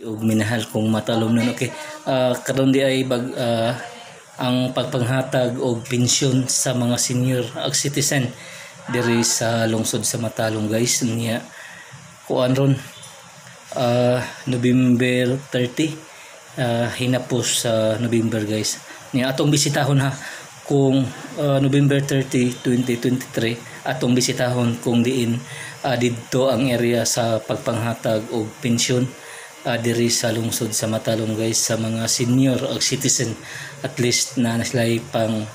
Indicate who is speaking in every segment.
Speaker 1: Ug minahal kong matalom nun. Okay, karon di ay bag ang pagpanghatag og pensyon sa mga senior ag citizen diri sa lungsod sa Matalom, guys. Niya kuan ron, November 30, hinapos sa November, guys. Niya atong bisitahon ha kung November 30, 2023, atong bisitahon kung diin didto ang area sa pagpanghatag og pensyon diri sa lungsod sa Matalom, guys, sa mga senior o citizen. At least na sila pang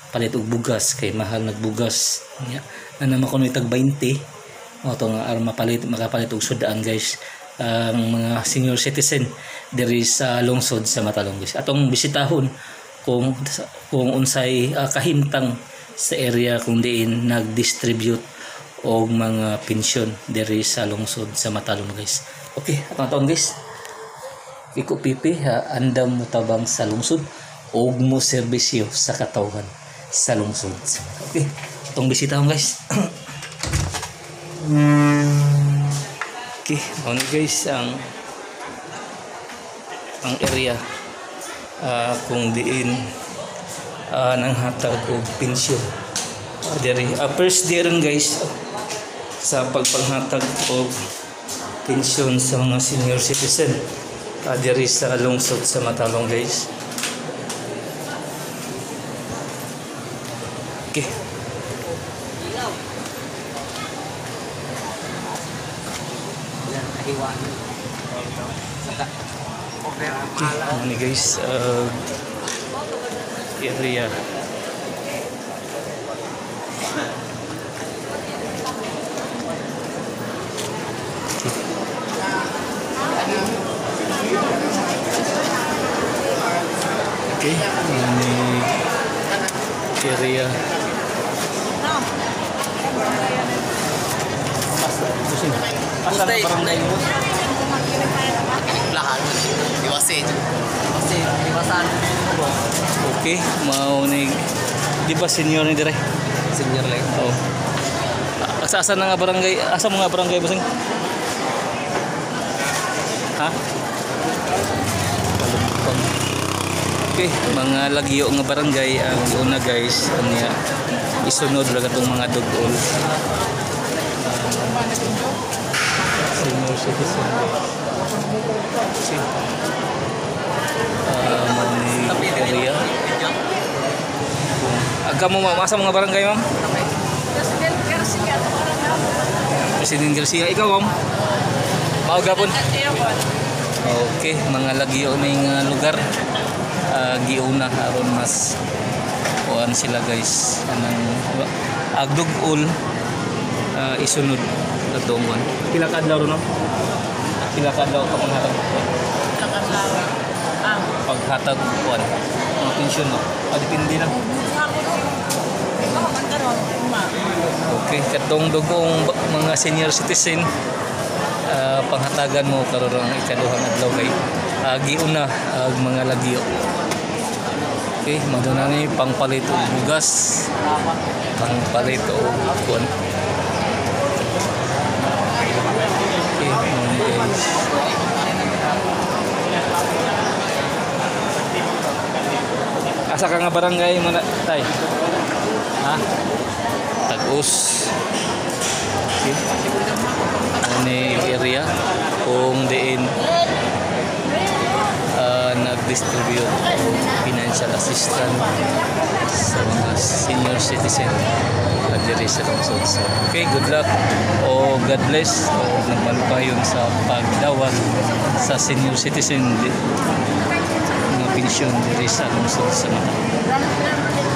Speaker 1: palit og bugas kay mahal nagbugas nya na naman kuno tag 20 o to nga aron mapalit makapalit og sudaan, guys, ang mga senior citizen diri sa lungsod sa Matalom, guys. Atong bisitahon kung unsay kahimtang sa area kung diin nag-distribute og mga pensyon diri sa lungsod sa Matalom, guys. Okay, atong taon, guys. Iko pipi ha, andam mo tabang sa lungsod og mo serbisyo sa katawhan sa lungsod. Okay, atong bisitahon, guys. Okay, mao ni, guys, ang area kung diin nanghatag og pensyon diri. First day ron, guys, sa pagpanghatag og pensyon sa mga senior citizen diri sa lungsod sa Matalom, guys. Okay. Okay, ano guys, area. Okay, ano area. Asa na barangay mo? Okay, mao ni, di ba senior ni dire?
Speaker 2: Senior lang.
Speaker 1: Oh. Asa asa na nga barangay? Asa mga barangay, bossing? Ha? Kalumpang. Okay, mga lagyo nga barangay ang una, guys, anya isunod ra katong mga dugol. Senior citizen, guys. Okay. Mao ni area. Aga mo, ma'am, asa mga barangay, ma'am?
Speaker 3: President Garcia,
Speaker 1: President Garcia, ikaw, ma'am? Mao gapon. Okay, mga lagyo ning lugar. Giuna aron mas kuan sila, guys. Anang agdugol isunod atong kuan. Pila ka adlaw ron, no? Pila ka adlaw ka panghatag kuan? Paghatag kuan. Mga pensyon, no? Depende lang. Okay, katong dugong mga senior citizen, panghatagan mo karon ang ikaduhang adlaw kay giuna ang mga lagyo. Okay, maduna ni pangpalit og bugas, pangpalit og kuan. Okay, mao ni, guys. Asa ka nga barangay mo na, tay? Ha? Tag-us. Okay. Ano area kung diin nag-distribute og financial assistance sa mga senior citizen diri sa lungsod. So, okay, good luck o God bless o nagmalupayon sa pagdawat sa senior citizen mga pensyon diri sa lungsod sa Matalom.